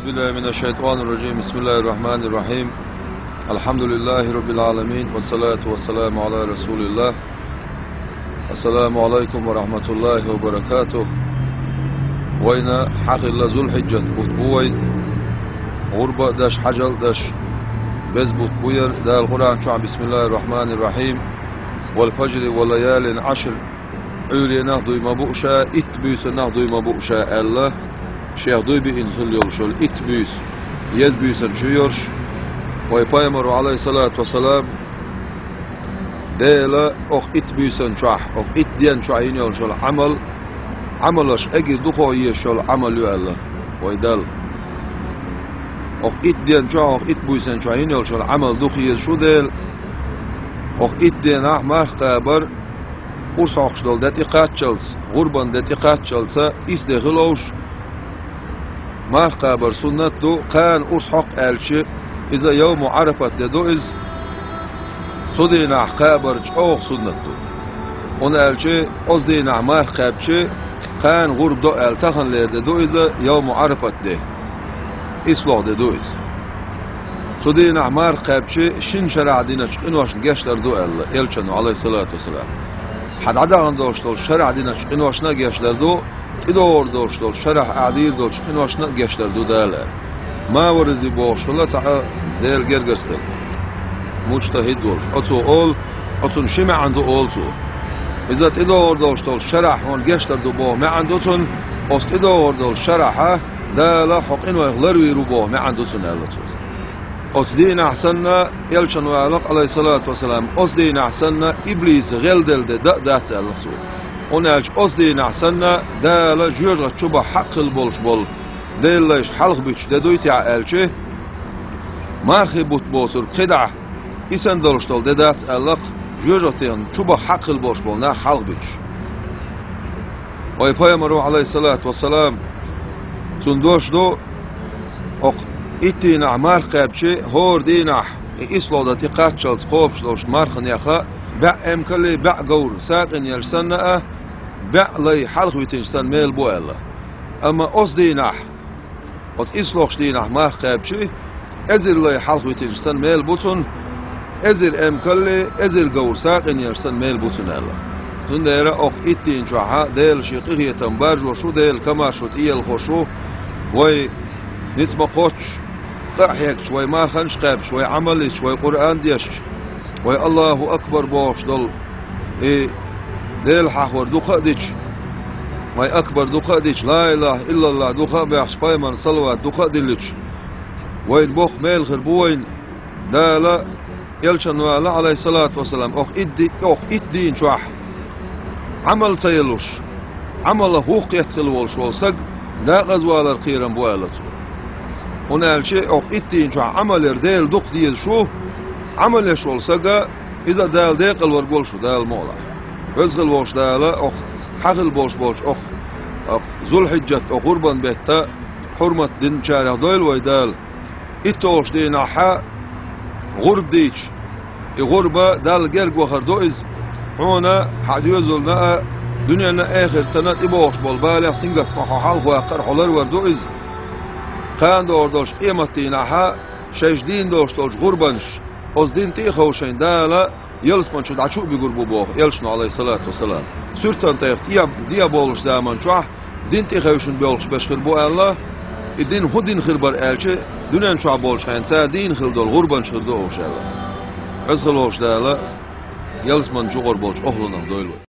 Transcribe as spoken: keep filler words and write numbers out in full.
بالله من الشيطان الرجيم. بسم الله الرحمن الرحيم. الحمد لله رب العالمين. والصلاة والسلام على رسول الله. السلام عليكم ورحمة الله وبركاته. Вайна хьахилла Зулхьиджат бутт бу вайн. ГӀурба а деш, хьажал а деш, беза бутт бу яр. Дала Къуръан чохь: بسم الله الرحمن الرحيم. والفجر وليال عشر. Ӏуьйренах дуй ма бу ша, итт буьйсанах дуй ма бу ша аьлла, шех дуй биъна хилла йолуш йолу итт буьйса, еза буьйсанна чу йолуш. Вай пайхамаро, Ӏалайхиссалату вассалам, Дела окху итт буьйсанна чохь, окху итт денна чохь йина йолуш йолу Ӏамал, Ӏамалаш эгира дукха езаш йолу Ӏамал ю аьлла вай Далла. Окху итт денна чохь, окху итт буьйсанна чохь йина йолуш йолу Ӏамал дукха езаш ю Дела. Окху итт денахь марха кхабар, урс хьокхуш долу де тӀекхаччалц, гӀурбан де тӀекхаччалца, исс де хилла йолуш, марха кхабар суннат ду, кхана урс хьокху аьлча, иза йовму Ӏарафат де ду иза. Цу дийнахь кхабар чӀогӀа суннат ду. ХӀунда аьлча оцу дийнахь марха кхаьбча, кхана гӀурба до аьлла таханлера де ду иза, йовму Ӏарафат де. ИслогӀа де ду иза. Цу дийнахь марха кхаьбча, шина шарахь диначу къиношна гечдар ду аьлла Элчано, Ӏалайхиссалату вассалам. Хьан дӀадахана долуш долчу шарахь диначу къиношна а гечдар ду, тӀедогӀур долуш долчу шарахь ахь дийр долчу къиношна а гечдар ду Дала аьлла. Маварзи бохуш хилла цхьа Делан гергара стаг, муджтахӀид волуш. Оцо олу, оцунна ши маьӀна ду олу цо. Иза тӀедогӀур долуш долчу шарахь хьуна гечдар ду боху маьӀна ду цунна, оцу тӀедогӀур долчу шарахьа Дала хьо къинойх ларвийр ву боху маьӀна ду цунна аьлла цо. Оцу дийнахь санна, Элчан валакх, Ӏалайхиссалату вассалам, оцу дийнахь санна, иблиса гӀелделла де дан а дац аьлла цо. ХӀунда аьлча оцу дийнахь санна, Дала жоьжахати чу бахьа хьакъ хилла болуш болу Делан лайш хьалха буьтуш де дуй техьа аьлча, мархи бутт боцург кхидӀа, и санна долуш долу де дац аьллакх, жоьжахатин чу бахьа хьакъ хилла болуш болу нах хьалха буьтуш. Вай пайхамаро, Ӏалайхиссалату вассалам, цунна дош ду, окху итт дийнахь марха кхаьбча, хӀора дийнахь и ислогӀа де тӀекхаччалц кхобуш долуш марханеха баьӀ эмкалли, баьӀ говр сакъинелаш санна а, баьӀ лай хьалха витинчу санна мел бу аьлла. Амма оцу дийнахь, оцу ислогӀучу дийнахь марха кхаьбча, эзар лай хьалха витинчу санна мел бу цунна, эзар эмкалли, эзар говр сакъинелаш санна мел бу цунна аьлла. Цундела окху итт дийна чохьа Дела шен къинхетам баржош ву, Дела комаьршо тӀеялхош ву, вай ницкъ ма кхоччуш, къа а хьегча, вай марханаш а кхаьбча, вай Ӏамал йича, вай Къуръан дешча, вай Аллаху акбар бохуш долу, и Дела хьахор дукха а дича, вай акбар дукха а дича, ла илаха иллаллах дукха а баьхча, пайхамарна салават дукха а диллича, вайна боккха мел хир бу вайна. Дала Элчан вала, Ӏалайхиссалату вассалам, окху итт ди-, окху итт дийна чохь Ӏамал ца йолуш, Ӏамалах вухкхетта хилла волуш волу саг декъазвалар кхерам бу аьлла цо. ХӀунда аьлча окху итт дийна чохь Ӏамал яр Дела дукха дезаш ву, Ӏамал еш волу сага иза Дала декъалвар волуш ву, Дала мукъалахь. Веза хилла волуш Дала окху хьан хилла болуш болчу окху, окху Зулхьиджат, окху гӀурбан бетта хьурмат динчарех дойла вай Дала. ИтталгӀачу дийнахьа гӀурба дийча, и гӀурба Далла герга вахар ду иза. Хьуна, хьан доьзална а, дуьненна а, эхартана а тӀебогӀуш болу балех, сингаттах хьо хьалхаваккхар, хьо ларвар ду иза. Кхана догӀур долчу къематдийнахьа шайша дийна долуш долчу гӀурбанаш, оцу дин тӀе а ховшийна Дала ялсамани чу дӀа чу а буьгур бу боху Элчано, Ӏалайхиссалату вассалам. Суьртан тӀех тӀе а, де а болуш заман чохь дин тӀе хевшина боьлхуш берш хир бу аьлла, и дин хӀун дин хир бара аьлча, дуьнен чохь болчу хенахь цара дийна хилла долу гӀурбанаш хир ду уьш аьлла. Веза хилла волуш Дала ялсамани чу гӀур болчу охӀланах дойла вай.